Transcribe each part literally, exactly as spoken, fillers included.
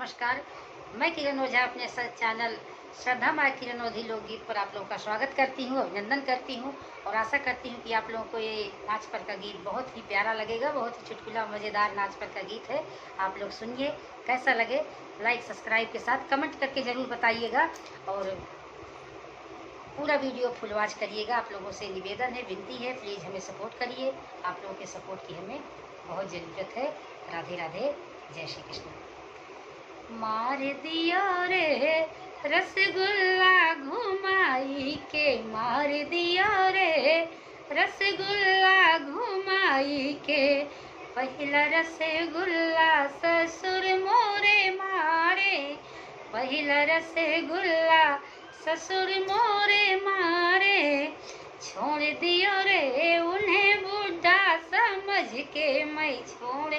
नमस्कार, मैं किरण ओझा अपने स-, चैनल श्रद्धा माय किरण ओझी लोकगीत पर आप लोगों का स्वागत करती हूँ, अभिनंदन करती हूँ और आशा करती हूँ कि आप लोगों को ये नाच पर का गीत बहुत ही प्यारा लगेगा। बहुत ही चुटकुला मज़ेदार नाच पर का गीत है, आप लोग सुनिए। कैसा लगे, like subscribe के साथ comment करके ज़रूर बताइएगा और पूरा video full watch करिएगा। आप लोगों से निवेदन है, विनती है, please हमें support करिए। आप लोगों के support की हमें बहुत ज़रूरत है। राधे राधे, जय श्री कृष्ण। मार दियो रे रसगुल्ला घुमाई के, मार दियो रे रसगुल्ला घुमाई के। पहिला रसगुल्ला ससुर मोरे मारे, पहिला रसगुल्ला ससुर मोरे मारे। छोड़ दियो रे उन्हें बूढ़ा समझ के, मैं छोड़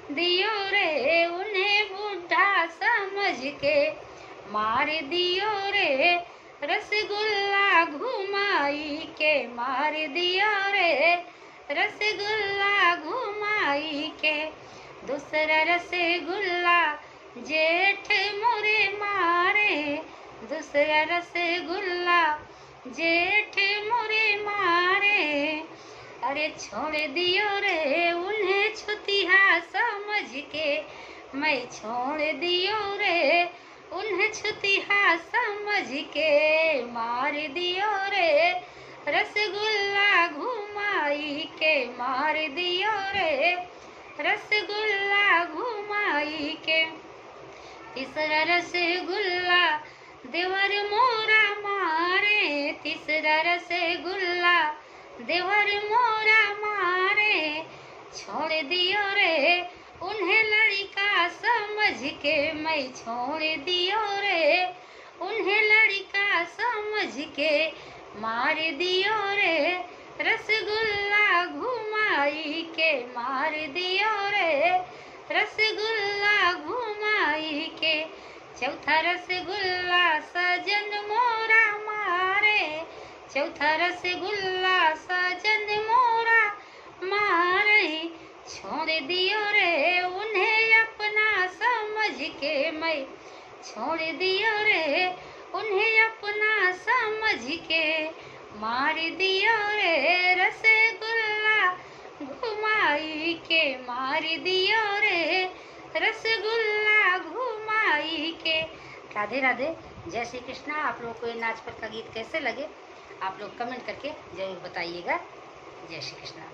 दियो रे उन्हें बूढ़ा समझ के। मार दियो रे रसगुल्ला घुमाई के, मार दियो रे रसगुल्ला घुमाई के। दूसरा रसगुल्ला जेठ मोरे मारे, दूसरा रसगुल्ला जेठ मोरे मारे। अरे छोड़ दियो रे उन्हें छुतिहा समझ के, मैं छोड़ दियो रे उन्हें छुतिहा समझ के। मार दियो रे रसगुल्ला घुमाई के, मार दियो रे रसगुल्ला घुमाई के। तीसरा रसगुल्ला देवर मोरा मारे, तीसरा रसगुल्ला देवर मोरा मारे। छोड़ दियो रे उन्हें लड़िका समझ के, मैं छोड़ दियो रे उन्हें लड़िका समझ के। मार दियो रे रसगुल्ला घुमाई के, मार दियो रे रसगुल्ला घुमाई के। चौथा रसगुल्ला सजन मोरा मारे, चौथा रसगुल्ला सजन मोरा मारे। छोड़ दियो रे उन्हें अपना समझ के, मैं छोड़ दियो रे उन्हें अपना समझ के। मार दियो रे रसगुल्ला घुमाई के, मार दियो रे रसगुल्ला घुमाई के। राधे राधे, जय श्री कृष्णा। आप लोगों को ये नाच पर का गीत कैसे लगे, आप लोग comment करके ज़रूर बताइएगा। जय श्री कृष्णा।